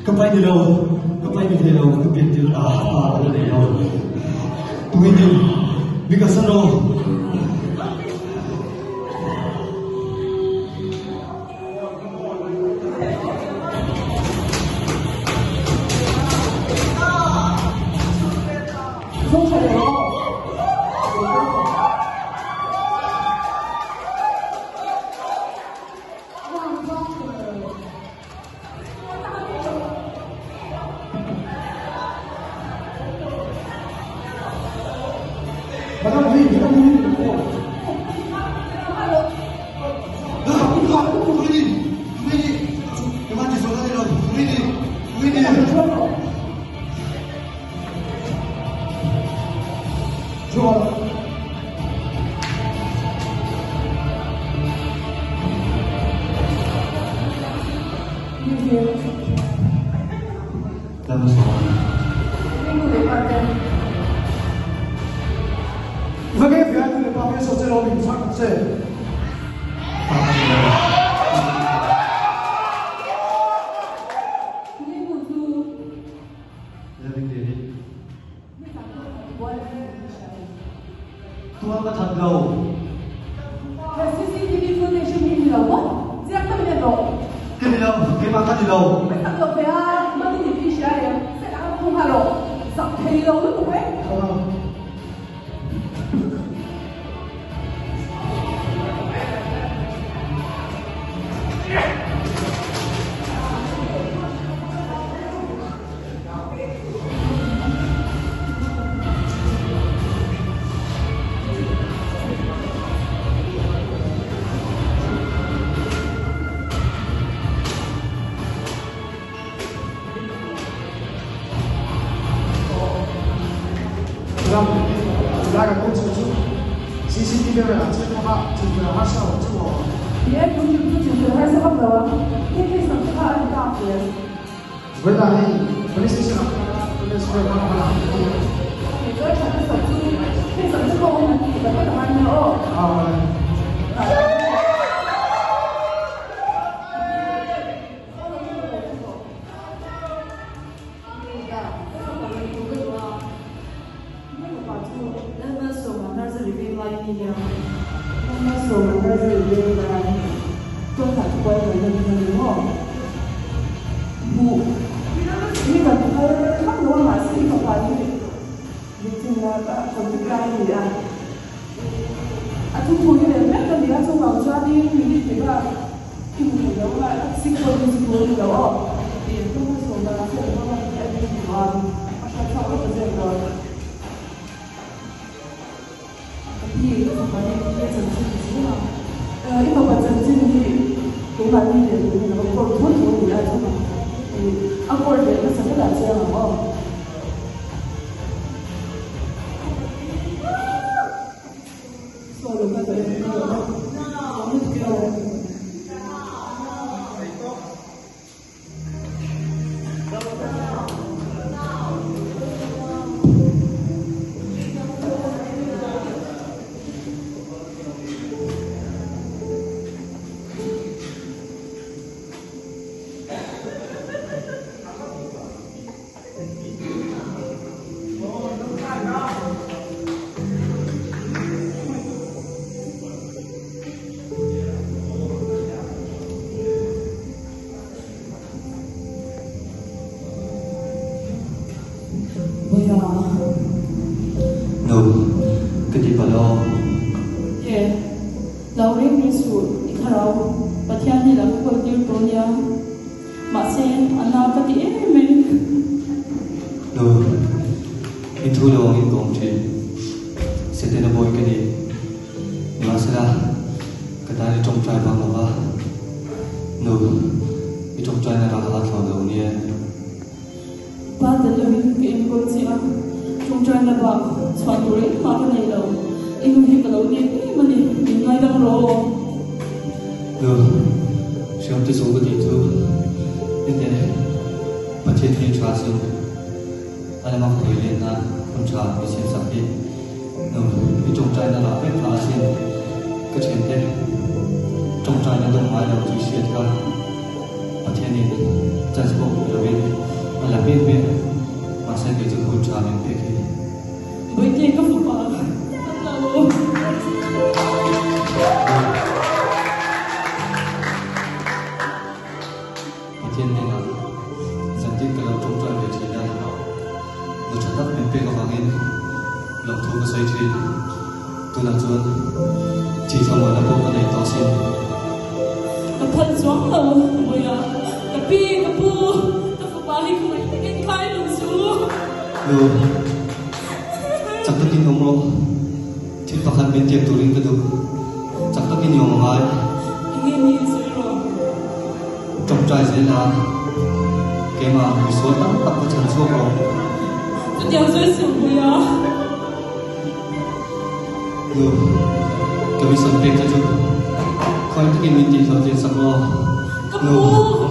Ka pai ni lo, ka pai ni thei lo, ka pian tirh ah pa ka la nei lo. Tuin in mi ka san lo. Tual ka that lo. CCTV footage hi ni lo maw? Chiang tak in en rawh. Ka ni lo, keimah ka ni lo. Ka tak lo ve a, mami ni tih hria em? Set ah ka nghal rawh. Zak thei lo lutuk e. la aw. He Hlau reng reng suh, i thlarau Pathian hnenah ka kawl tir tawh nia. Mahse, a na ka ti em mai. Nu, i thu lo angin ka awm thin. Setana bawi ka ni. Nimahsela, ka tan i tawngtai bang lo va. Nu, i tawngtaina rah a thlawn lo nia. Pa tel lovin ka enkawl che a, tawngtaina bak chhuah tur engmah ka nei lo. I nu hi ka lo nep em a ni, min ngaidam rawh aw. Nu, hriam te chu ka tih chu hete Pathian hi tha sin a lama ka hawi let nan hun tha mi siam sak hi. Nu, i tawngtaina lah vek kha asin ka thiante tawngtaina dawng ngai lo chu i hriat kha. Pathianin chance pawh pe lovin a la hmel hmel mahse kei chu hun tha min pek hi. Bawihte ka fapa ka lo. Pathian hnenah zantin ka lo tawngtai ve thin a, nu tha tak min pek avangin lawmthu ka sawi thin. Tunah chuan thih thlamuanna pawh ka nei tawh sin. Ka phal chuang lo Bawiha, ka pi, ka pu, ka fapa hi ka ngaih takin khai lung chu. Nu, chak takin awm rawh. Thil pakhat min tiam turin ka duh. Chak takin i awm a ngai. Enge ni i sawi rawh? Tawngtai zel a, keimah misual tam tak ka chhan chhuak rawh. Chutiang sawi suh Bawiha. Nu, ka mi sawn pek kha chu khawi takin min tih hlawh tir sak aw. Ka Nu. pu!